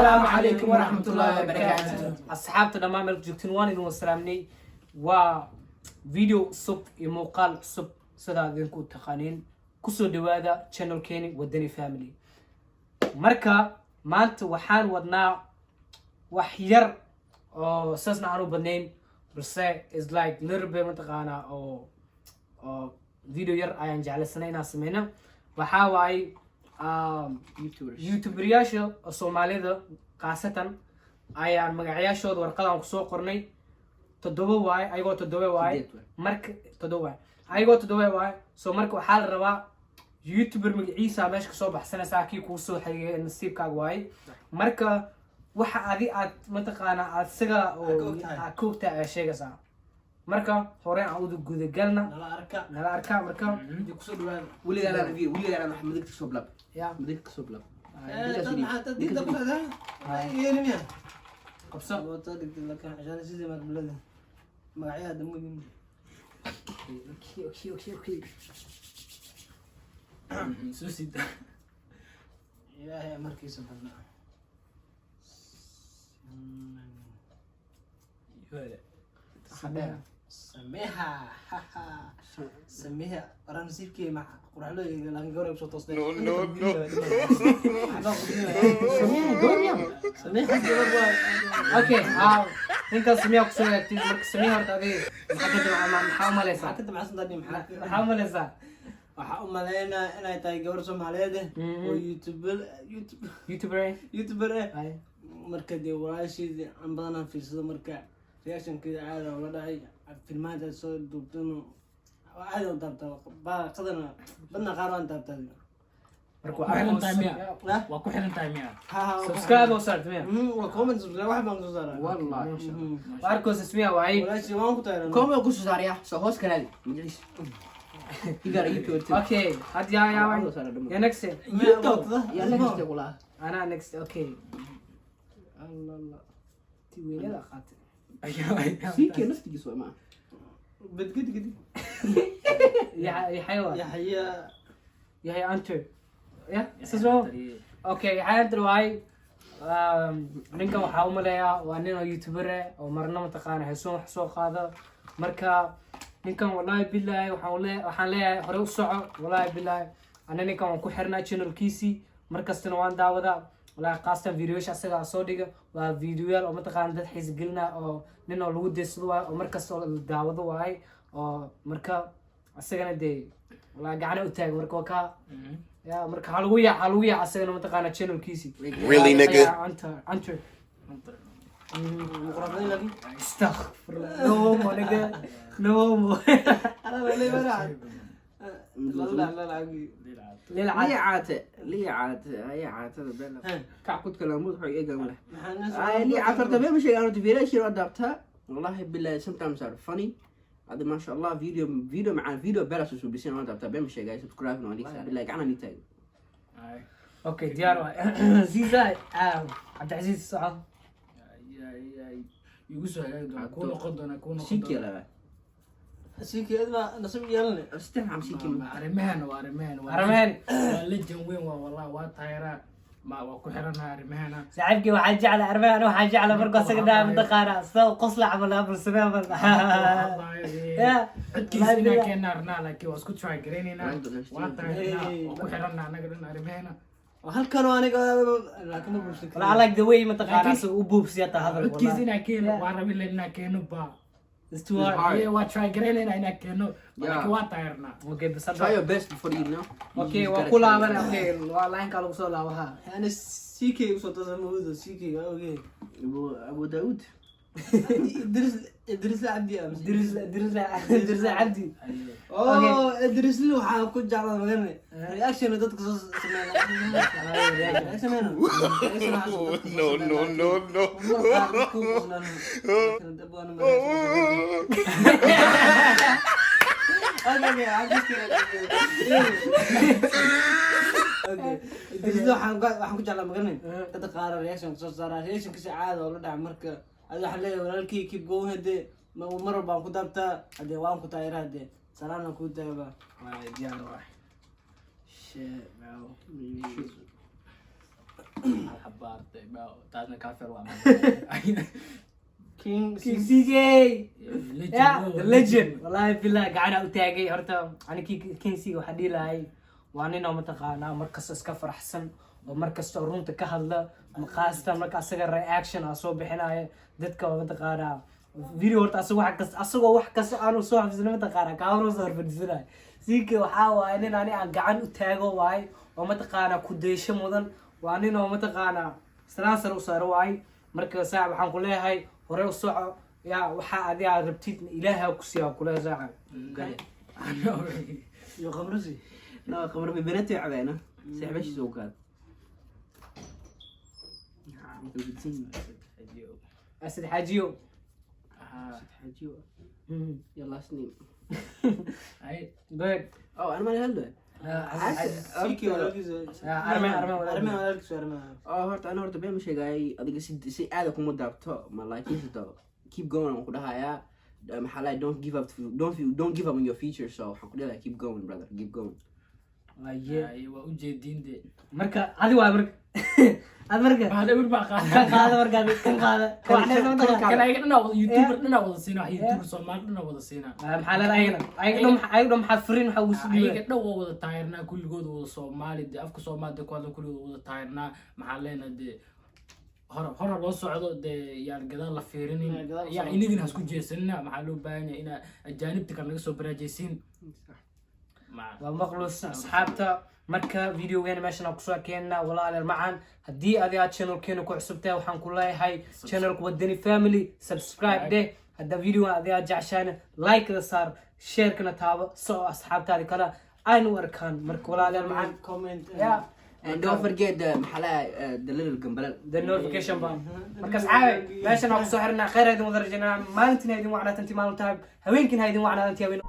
Assalaamu calaykum waraxmatullaahi wabarakaatuh. Asxaabta dhammaan meel ku joogtiin, waan idin wasalaamnay. Waa video cusub iyo muuqaal cusub. Sidaa idinku taqaaniin, kusoo dhawaada channelkeeni Wadani Family. Marka maanta waxaan wadnaa wax yar oo saasna aan u badnayn, balse is like little bit, mataqaanaa, oo video yar ayaan jeclaysanay inaan sameyno. Waxaa waaye YouTubers. YouTuberyaasha oo Soomaalida khaasatan ayaan magacyaashooda warqadaan kusoo qornay. Toddoba waaye, ayagoo toddoba waaye. Sideed waaye. Marka toddoba waaye, ayagoo toddoba waaye. So marka waxaa la rabaa YouTuber magaciisa meesha kasoo baxsanaysaa, kii kuu soo xigay nasiibkaaga waaye. Marka waxa adi aad mataqaanaa aad isaga oo ka ogtahay. Aad ka ogtahay ayaa sheegaysaa. Marka hore aan uda gudagalna. Nala arka. Nala arka marka. Dib kusoo dhawaada. Weligaa video, weligaa wax midigta kasoo bilaab. Ya. Midigta kasoo bilaab. Dad maxaa dad diinta ku socdaa yeeli miya? Qabso. Wata dhigtay laakiin عشان sidii marblada magacyaha dambe. Okay. Soo sida. Ilaahay amarkiisa badnaa. Hadheer. Sameha, sameha waraa nasiibkii maca quraxlooyga, laakiin gabar ay kusoo toostay. No, no, no. Sameeya gabar miyaa? Sameha gabar waa. Okay, ninkaas Samiya kusoo eegtay. Marka Samiya horta adiga maxaa ka daba maxaa u malaysaa? Maxaa ka damacsan tahay? Maxaa Maxaa u malaysaa? Waxaa u malaynaa inay tahay gabar Soomaaliyeed eh oo YouTuber, YouTube YouTuber eh? YouTuber eh. Ay. Marka dee walaasheedii aan badanaan fiirsado, marka reactionkeeda caada ula dhacay, filmaanta soo duubtano caada u taabtaa, baaqadana badna qaar waan taabtaa. Marka Ku xiran tahay miya? Ah? Waa ku xiran tahay miya? Ha ha. Subscribe oo saarta miya? Waa comment, subscribe, wax baan soo saaraa. Wallahi. Waa arkoosa Samiya waaye. Walaashii waan ku taageeraa. Comment ku soo saaraya, soo hoos kalaadi magaciisa. You got a YouTuber too. Okay, hadda yaa waay, yaa next. YouTube. Yaa next kula. Anaa next, okay. Allah Allah, ti weynada qaatay. CK naftigiisa waa ma. Badged gedi. Yaxya waa. Yaxya. Yaxya Anter ya saas waa. Okay, Yaxya Anter waaye. Ninkan waxaa u maleeyaa waa nin oo YouTuber eh oo marna mataqaana heesoon wax soo qaada. Marka ninkan, wallahi billahi, waxaan leeyahay hore u soco. Wallahi billahi, ana ninkan waan ku xirnaa channelkiisii, markastana waan daawadaa wallahi, khaasatan videoyaasha asagaa soo dhiga. Waa videoyaal oo mataqaana dad xiisa gelina, oo nin oo lagu deysado waaye, oo markasta oo la daawado waaye. Oo marka asagana dee wallahi gacana u taag. Marka waa ka ya, marka ha lagu yaac asagana mataqaana channelkiisii. Really, nigga? Anter, Anter. Muqrafay laakiin. Astaghfirullah, no more nigga, no more. Ana la leeyahay. La la la. Lilcad. Lii caate, lii caate, ay caatada been. Kac kudka laamud wuxuu iga gaban leh. Maxaa? Ay lii caate horta been ma sheegaan, horta videoyaashiina waa daabtaa. Wallahi billahi, sometimes are funny. Hada ma sha Allah video video macaan, video belas soo bisin waa daabtaa, been ma sheegay. Subscribe no lii billahi gacana nii taag. Okay, diyaar waay. Ziza, Cabdicasiis, soco. Igu soo hagaagi doona, kuu noqon doona, kuu noqon CK doona. la. Sikeed baa nasiib yeelane. Saddex am CK. Arrimahan waa arrimahan waa Arrimahan. Waa legend weyn waa, wallahi waa taageeraa, ma waa ku xiranahay arrimahana. Saaxiibkii waxaa jecla arrimahan, waxaa jecla markuu asaga dhaha mataqaana sida qosla camal abul samee camal. Ya. Codkiisa inaan keenna arnaa, laakiin waa isku try garaynaynaa. Waa taageernaa, waa ku xirannaa annaga dhan arrimahena. Halkan oo aniga laakiin ma bulshan. Wala, I like the way mataqaana asaga u buubsiya taa hadal. Codkiisa inaan keeno waa rabi len inaan keeno ba. It's too hard. Yeah, waa try garaynaynaa inaan keeno, laakiin waa taageernaa. Okay, bas Try hadda. your best before you know. Okay, waa ku laaban. Okay, waa line-ka lagu soo laabo ha. Ani CK usoo toosa mawdo CK waa ogey. Abu Daud. Idris, Idris Cabdi ah. Idris, Idris, Idris Cabdi. Oh, Idris waxaan ku jeclaa magane reaction dadka soo sameeya, reaction. No, no, no, no. Idris waxaan ku jeclaa magaranay dadka qaar reaction soo saaraa, reactionkiisa caada oo la dhaca. Marka adi waxaan leeyahay walaalkii, keep going. Hadee mar walba waan ku daabtaa, hadee waan ku taageera, hadee salaana kuu taagaba. Waa diyaar waay. Shit, bro. Xabaartay taasna kaafir waa. King. King CK. Yeah, the legend. Wallahi billahi gacana u taagay horta ani. King CK waxaa dhihi lahay waa nin oo mataqaanaa mar kasta iska faraxsan oo mar kasta oo runta ka hadla, khaasatan marka asaga reaction aa soo bixinaya dadka oo mataqaanaa video. Horta asaga wax kasta, asagoo wax kasta aanu soo xafisna, mataqaanaa kaamara soo horfadhiisanaya. CK waxaa waaye nin ani aan gacan u taago waaye oo mataqaanaa ku daysho mudan. Waa nin oo mataqaanaa salaan sare u saaro waaye. Marka saaxib, waxaan ku leeyahay hore u soco. Yaa waxaa adi aad rabtid Ilaaha ku siiyaa kule, saaxib. Iyo khamrisi. No, khamr bibereto cabayna. Saaxiibashiisa u gaad. Marka gudsan. Asad Xaajiyo. Xaajiyo. Your last name. Good. Oh, ana ma hadlo. CK walaalkiisa. Arme, Arme walaalkiisa. Arme walaalkiisa, Arme. Oh, horta ana horta been ma sheegay adiga, si aada kuma daabto ma, laakiin to keep going aan ku dhahayaa. Maxaa lahay, don't give up, don't give up on your future. So waxaan ku dhihi, keep going, brother, keep going. Aye. Waa ujeediin de. Marka adi waay, marka ad marka Bahal eber baa kan qaada. Qaada marka adi, kan qaada. Kan wax leedahay mataqaanaa. Kan ayaga dhanaa wada YouTuber dhanaa wada siinaa, wax YouTuber Soomaali dhanaa wada siinaa. Maxaa leedahay ayagana? Ayaga dhan maxaa furiin, maxaa ugu sii Ayaga dhiibay? Dhan waa wada taayirnaa kulligood, wada Soomaali de, afka Soomaali de ku hadla, kulligood wada taayirnaa. Maxaa leenahay de, hore hore loo socdo dee, yaan gadaal la fiirinin. Yaa gadaal yaa socdo. Inagina hasku jeesanina. Maxaa loo baahan yahay inaa ajaanibta kale naga soo baraajaysiin. Waa maqlus asxaabta. Marka videogeena meeshan aan kusoo keenna, walaalayaal macaan. Haddii adi aad channelkeena ku cusubtahay, waxaan ku leeyahay channelka Wadani Family subscribe dheh. Hadda videogan adi aad jeceshaana, like-da saar, sharekana taabo so oo asxaabtaadi kale aynu u arkaan. Marka walaalayaal macaan, comment. Yeah. And don't forget the maxaa lahay, the little gambalal. The notification bell. Marka asxaabe, meeshan aan kusoo xirnaa. Khayr idin wada rajaynaa. Maalintina idin wacnaatanti maalin tahay, haweenkiina idin wacnaatanti haween.